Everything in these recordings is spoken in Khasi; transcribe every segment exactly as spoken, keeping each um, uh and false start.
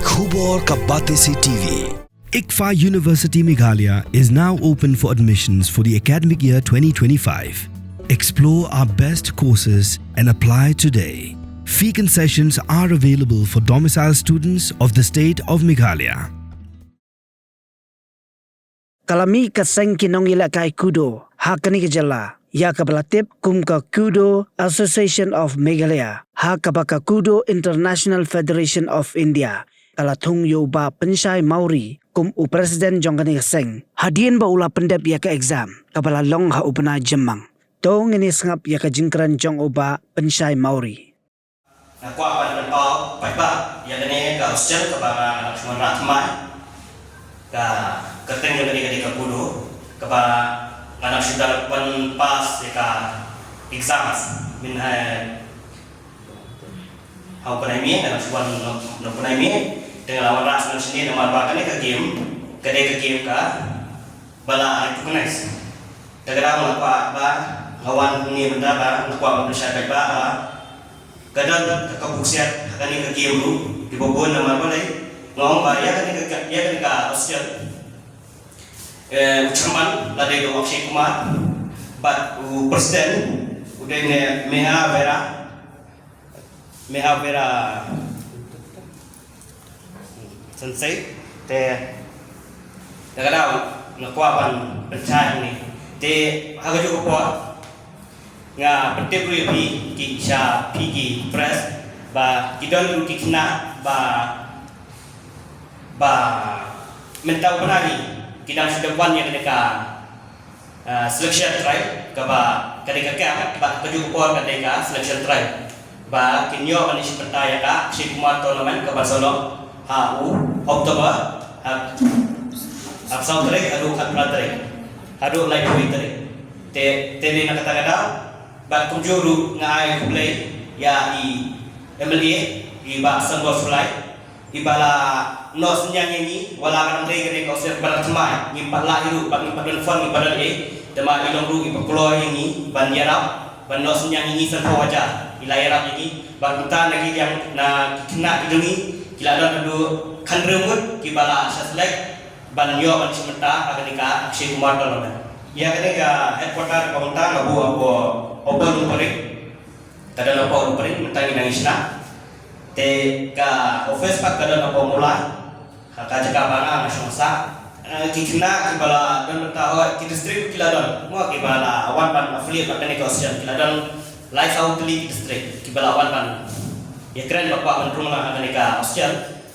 Khubor ka Batesi T V. ICFAI University Meghalaya is now open for admissions for the academic year twenty twenty-five. Explore our best courses and apply today. Fee concessions are available for domicile students of the state of Meghalaya. Ka la mih ka seng ki nongïalehkai kudo ha kane ka jylla ïa kaba la tip kum ka Kudo Association of Meghalaya, ha kaba ka Kudo International Federation of India ka la thung ïa u Bah Pynshai Mawrie kum u president jong kane ka seng, hadien ba u la pyndep ïa ka exam kaba la long ha u bnai Jymmang. To ngin ïa sngap ïa ka jingkren jong u Bah Pynshai Mawrie. Nga kwah ban pynpaw paidbah ïa kane ka hostel kaba nga dang shu wanrah thymmai. Ka kyrteng jong kane ka dei ka Kudo, kaba nga dang shu dang wan pass ïa ka exams mynhynnin ha u bnai May, nga dang shu wan na u bnai May. Te nga la wanrah snem shane namar ba kane ka game ka dei ka game kaba la recognize. Te ka dei nga kwah ba nga wan hangne mynta ba nga kwah ban pynshai paidbah ba ka don ka, ka buksiat ha kane ka game ruh kiba bun namar balei. Nga ong ba ïa kane ka, ïa kane ka hostel, eh, u chairman la dei u Akshay Kumar bad u president u dei ne Meha Vera, Meha Vera Sensei. Te da ka daw nga kwah ban pynshai hangne. Te ha kajuh ka por nga pyntip ruh ïa phi ki sha phi ki press ba ki don ruh ki khynnah ba, ba mynta u bnai ki dang shu dep wan ïa kane ka, ah, selection trial kaba ka dei ka camp, ba kajuh ka por ka dei ka selection trial. Ba kin ïoh ban ïashim bynta ïa ka Akshay Kumar tournament kaba sa long ha u October, ha, ha saw tarik haduh khatphra tarik, haduh laiphew tarik. Te, te dei na kata ka daw bad kumjuh ruh nga ai khublei ïa i M L A, i Bah Sambor Sulai, iba la noh synñiang ïa ngi, wat la ka dang dei kane ka hostel ba dang thymmai, ngim pat lah hi ruh, bad ngim pat don fund, ngim pat don ei, te ma i long ruh iba kloi ïa ngi ban ïarap, ban noh synñiang ïa ngi sanphew hajar, i la ïarap ïa ngi, bad kumta na ki liang na ki khynnah ki jong ngi, ki la don haduh khathynriew ngut kiba la shah select ban ïoh ban shim bynta ha kane ka Akshay Kumar tournament. Ïa kane ka headquarter kaba mynta nga buh hapoh Opal Umpareng. Ka don hapoh Umpareng, mynta ngi dang ïashna. Te ka office pat ka don hapoh Mawlai. Ha ka jaka ba nga, nga shong sah. Eh, ki khynnah kiba la don bynta ha ki district ki la don. Mo kiba la wan ban affiliate bad kane ka hostel ki la don lai saw tylli ki district kiba la wan ban ïakren ba kwah ban rung lang ha kane ka hostel.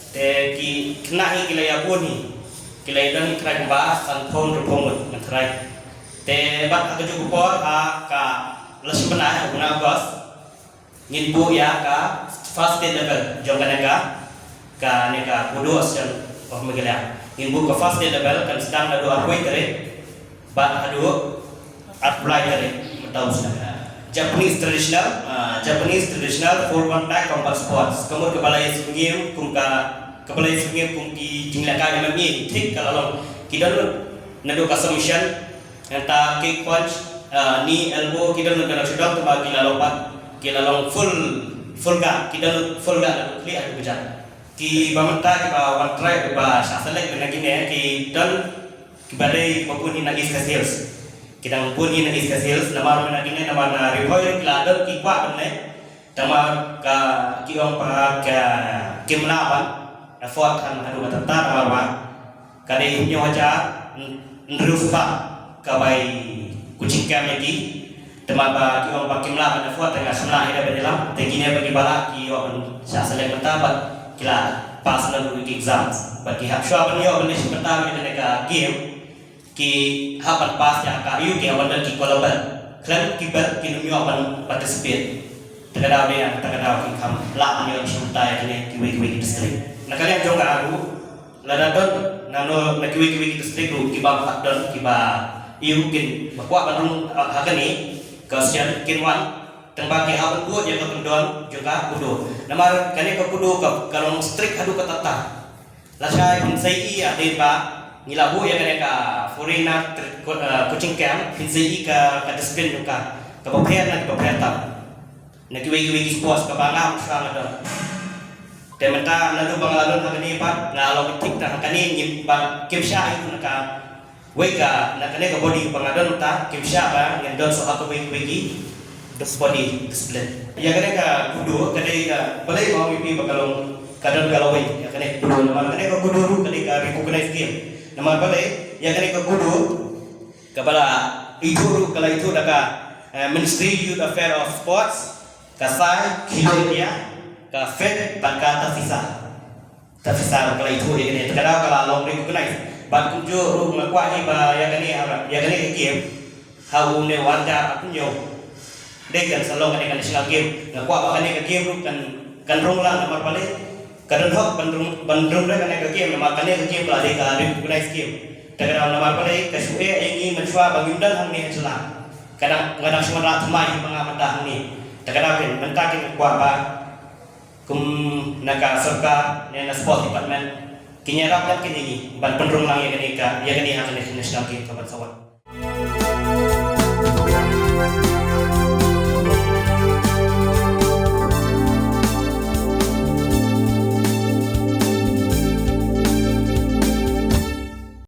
Te ki khynnah hi ki la ïa bun hi. Ki la ïa don hi trai kumba sanphew hynriewphew ngut ngan trai. Te bad ha kajuh ka por ha ka la shim bynta ha u bnai August. Ngin buh ïa ka first state level jong kane ka, kane ka Kudo Association of Meghalaya. Ngin buh ka first state level kan sdang naduh arphew tarik bad haduh arphew lai tarik mynta u snem. Japanese traditional, ah, Japanese traditional full contact combat sports. Ka mut kaba la ïa sngewthuh kum ka, kaba la ïa sngewthuh kum ki jinglehkai M M A, thik ka la long. Ki don naduh ka submission, nangta kick, punch, ah, knee, elbow, ki don naduh ka submission, tangba ki la long pat, ki la long full, full guard, ki don full guard naduh khlieh haduh kjat. Kiba mynta kiba wan trai kiba shah select na kine ki don kiba dei kiba bun hi na East Khasi Hills. Ki dang bun hi na East Khasi Hills, namar mynta kine namar na Ri Bhoi ki la don ki kwah ban leh. Tangba ka ki ong ba ka kim lah ban afford khan haduh katta namar ba ka dei hynñiew hajar hynriew spah ka bai coaching camp ïa ki. Tangba ba ki ong ba kim lah ban afford, te nga sngewlah ïa da ban ïalam, te kine ba ki ba lah ki ïoh ban shah select mynta bad ki la pass na ki exams bad ki hap shuwa ban ïoh ban leit shim bynta ïa kane ka game. Ki hap ban pass ïa ka, ïa ki hap ban don ki qualified. Khlem ki belt kim ïoh ban participate. Te ka daw dei, te ka daw ki kham lah ban ïoh shim bynta ïa kine kiwei kiwei ki district. Na ka liang jong nga ruh, lada don nano na kiwei kiwei ki district ruh kiba pat don kiba ïa kin ba kwah ban rung ha kane ka sien kin wan. Tangba ki hap ban bud ïa ka kyndon jong ka Kudo. Namar kane ka Kudo ka, ka long strict haduh katta katta. Lashai phin sa ïohi hadien ba ngi la buh ïa kane ka foreigner, eh, coaching camp, phin sa ïohi ka, ka discipline jong ka, kaba pher na kiba pher tam. Na kiwei kiwei ki sports kaba ngam shuwa nga don. Te mynta naduh ba nga la don ha kane pat, nga long thik tang ha kane, ngim, ba kim shah ïa u na ka wei ka, na kane ka body ba nga don mynta, kim shah ba ngin don shuh ha kawei kawei ki body discipline. Ïa kane ka kudo ka dei ka, balei nga ong ïa phi ba ka long, ka don ka lawei ïa kane ka kudo, namar kane ka kudo ruh ka dei ka recognized game. Namar balei, ïa kane ka kudo kaba la ithuh ruh, ka la ithuh da ka, eh, Ministry Youth Affairs and Sports, ka SAI, Khelo India, ka FIDE bad ka TAFISA. TAFISA ruh ka la ithuh ïa kane, te ka daw ka la long recognized. Bad kumjuh ruh nga kwah hi ba ïa kane, ïa kane ka game, ha une u ar hajar arphew hynñiew, dei kan sa long kane ka national game. Nga kwah ba kane ka game ruh kan, kan rung lang, namar balei, ka don hok ban rung, ban rung da kane ka game, namar kane ka game ka la dei ka recognized game. Te ka daw namar balei, ka shu eh ïa ngi mynshuwa ba ngim don hangne ha jylla. Ka dang, ka dang shu wanrah thymmai hi ba nga mynta hangne. Te ka daw kin, mynta kin kwah ba kum na ka sorkar ne na sports department kin ïarap ïa kine ngi ban pynrung lang ïa kane ka, ïa kane ha kane ka national game ka ban sa wan.